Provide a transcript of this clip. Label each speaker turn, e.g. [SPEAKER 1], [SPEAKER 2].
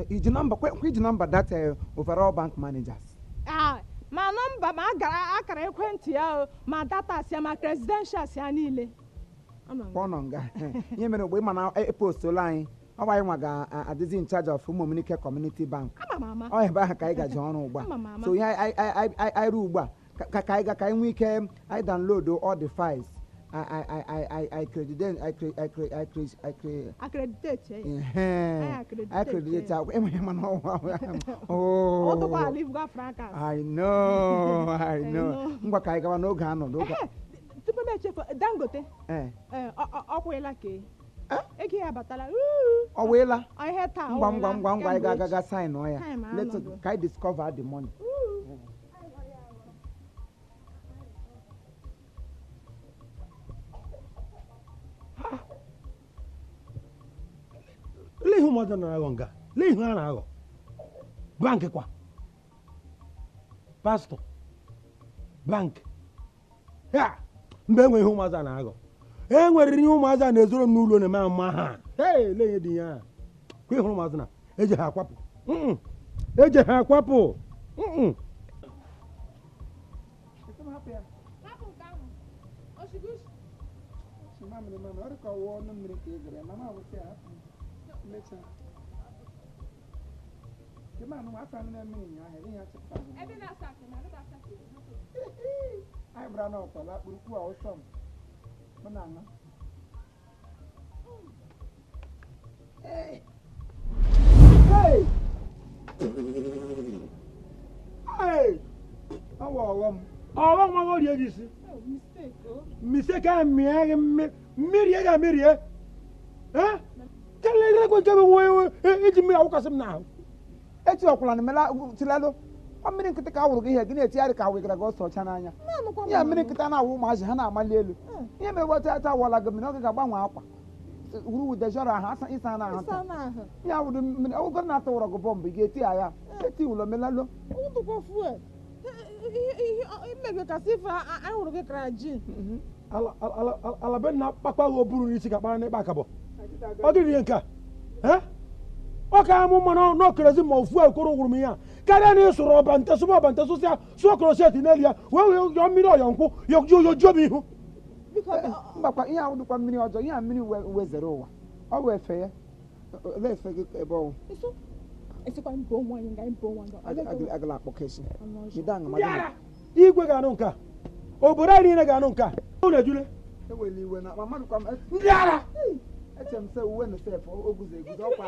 [SPEAKER 1] Iji nọmba kwa iji nọmba that overall bank managers.
[SPEAKER 2] Ma nọmba ma akara ekwentị ya o, ma data ya ma credentials ya niile.
[SPEAKER 1] Ọ nọ nga ihe mere mgbe ị ma na epostola anyị ọ bụ anyị nwa ga-adịzi in charge of Ụmụomenike Community Bank. Ọ ebe ahụ ka anyị gaji ọrụ ugbu a. So ihe anyị ruo ugbu a ka anyị ga ka anyị nwee ike anyị download all the files. I accreditate. I know, I know. Ngwa ka anyị gawa n'oge anọ n'oge.
[SPEAKER 2] Tupu m echefu Dangote. Ọ kwụla ka ego ya abatala.
[SPEAKER 1] Ọ weela? Ngwa ngwa ngwa ngwa anyị ga-agaga sign ya. Let's ka anyị discover the money.
[SPEAKER 3] Lee ihe ụmụazị na-aghọ nga, lee ihe ha na-aghọ. Bankị kwa pastọ bankị ya mgbe enwe ihe ụmụazị a na-aghọ. E nwere ihe ụmụazị a na-ezoro m n'ụlọ na-eme ama ha. Ee, lee ihe dị ihe a kwa ịhụrụ ụmụazị na eje ha akwapụ, eje ha akwapụ. Ọghọm nwa rie gị isi. Mistake a mịa gị mmiri ga merie. Iji mmiri awụkasị m n'ahụ.
[SPEAKER 1] Etiwakwala na mela tilalo. Ọ mmiri nkịtị ka awụrụ gị ihe gị na-etigharị ka awụgara gị ọsọ ọcha n'anya. Ihe mmiri nkịtị na-awụ ụmụazị ha na-amali elu. Ihe mere weta ata awụọla gị mmiri, ọ ga-agbanwe akwa. Wuru wudejọrọ ahụ ịsa na ahụ taa. Ihe awụrụ mmiri ọgụgụ na-atụ ụrọ gị bọmbụ ị ga-eti ya ya. Eti ụlọ melalo.
[SPEAKER 3] Ala be nna kpakpa gị oburu n'isi ka kpara n'ịkpa akabọ. Ọ dịrị ihe nke a. Ọ ka amụ mma na okerezi ma ofu okoro gwụrụ m ihe a karịa na ịsụrụ ọbante sụba ọbante sụsịa sụọ kroshet n'elu ya wee wee yọọ mmiri ọyọ nkwụ yojuo m ihu.
[SPEAKER 1] Mbakwa ihe ahụ dịkwa mmiri ọjọọ, ihe a mmiri wezere ụwa ọ bụ efe ya ole efe gị ebe ọwụ. Agala akpọ keshi.
[SPEAKER 3] Igwe ga-anụ nke a, obodo anyị niile ga-anụ nke a. Unu ejule
[SPEAKER 1] ndị ara eche m sị uwe na sef oguzo eguzo ọkwa.